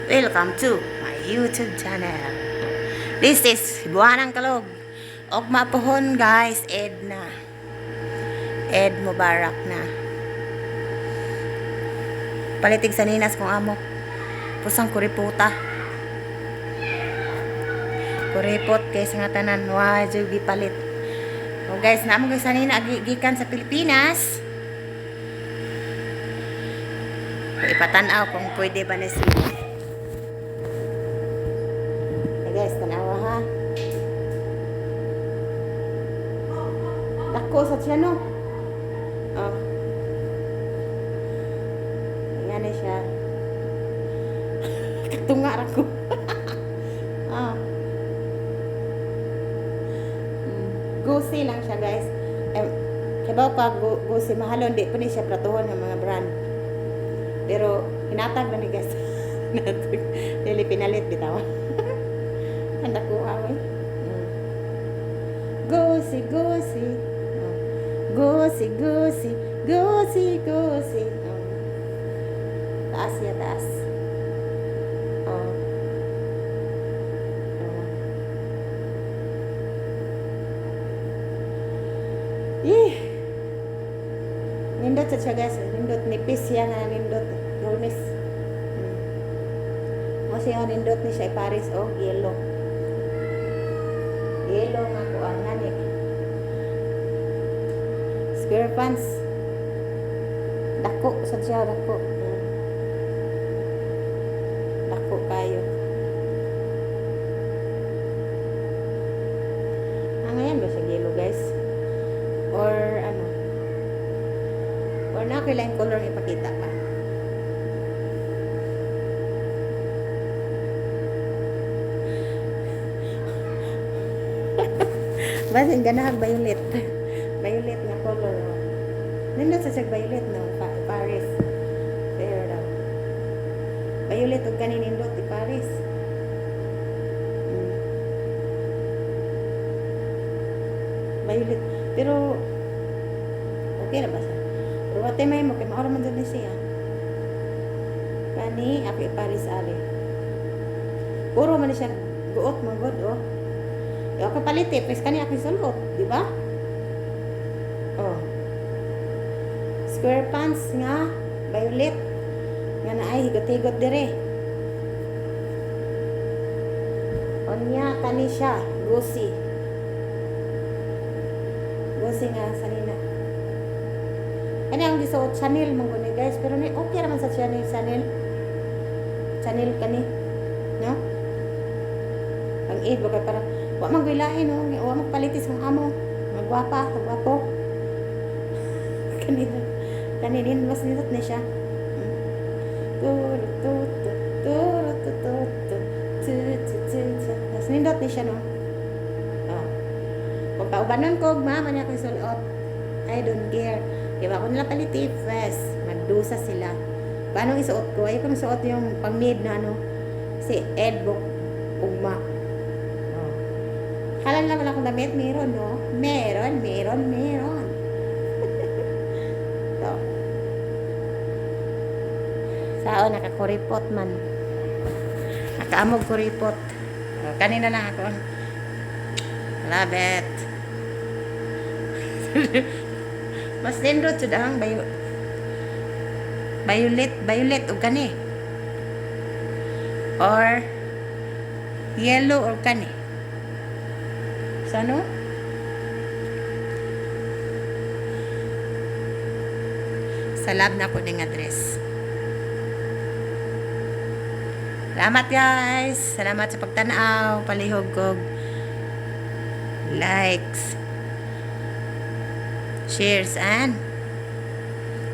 Welcome to my YouTube channel. This is Buwanang Kalog. Og mapuhon, guys, Eid na. Eid Mubarak na. Palit og saninas kong amo. Pusang kuriputa. Kuripot kay sa nga tanan wa jud gipalit. Oh guys, naamo guys sanina gikan sa Pilipinas. Ipatan-aw kung pwede ba na siya. Hey guys, tanawa ha. Dako sa siya, no? Oh. Nga na siya. Katunga ra ko. Ah. Gucci lang siya, guys. Eh, kibaw pa Gucci mahalon, di pa ni siya pratuhon ng mga brand. Pero hinatag na ni, guys. Hinatag. Dili pinalit bitaw. Handa ko away. Gucci, Gucci. Oh. Gucci, Gucci, Gucci, Gucci. Oh. Taas siya, taas. Oh. Oh. Ih. Nindot sa siya, guys. Nindot. Nipis siya nga nindot. Lunis. Mo siya nindot ni siya Paris, oh, yellow. Yellow nga kuan ngani. Square pants. Dako sa siya, dako. Dako kayo. Ah, ngayon ba siya yellow, guys? Or ano? Or na kailangan color ang ipakita pa. Basin ganahag violet. Violet nga color. Oh. Nindot sa siya violet, no, Paris. Fair daw. Violet ug kani nindot di Paris. Violet. Pero okay ra ba siya? Pero wate may mo kay maura man jud ni siya. Kani ako i-Paris ali. Puro man ni siya guot man gud, oh. Di ako palit eh, pwes kani ako sulot, di ba? Oh. Square pants nga violet nga naay higot-higot dire. Onya kani siya, Gucci. Gucci nga sanina. Kani ang gisuot Chanel man gud ni, guys, pero ni okay ra man sa Chanel, Chanel. Chanel kani. No? Ang Eid ba kay para wa man gyud lain, no, wa man palitis kung amo. Magwapa, gwapo. Kani kani din mas nindot ni siya. Turu tu tu turu tu tu tu tu tu tu tu. Mas nindot ni siya, no. Oh. Kung paubanon ko, mama niya ko isuot. I don't care. Di ba? Kung nila paliti, first, magdusa sila. Paano isuot ko? Ayoko nang suot yung pang-mid na ano. Si Edbook ugma. Oh. Kala nila wala akong damit. Meron, no? Meron, meron, meron. To. Sao, nakakuripot man. Nakaamog kuripot. Oh, kanina lang ako. Love it. Mas nindot jud ang violet, violet og kani. Or yellow or kani. Sa ano? Sa lab na ko ning address. Salamat, guys. Salamat sa pagtanaw. Palihog kog likes, shares, and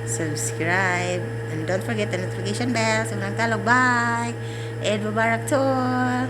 subscribe. And don't forget the notification bell. Sobrang kalog. Bye! Eid Mubarak to all!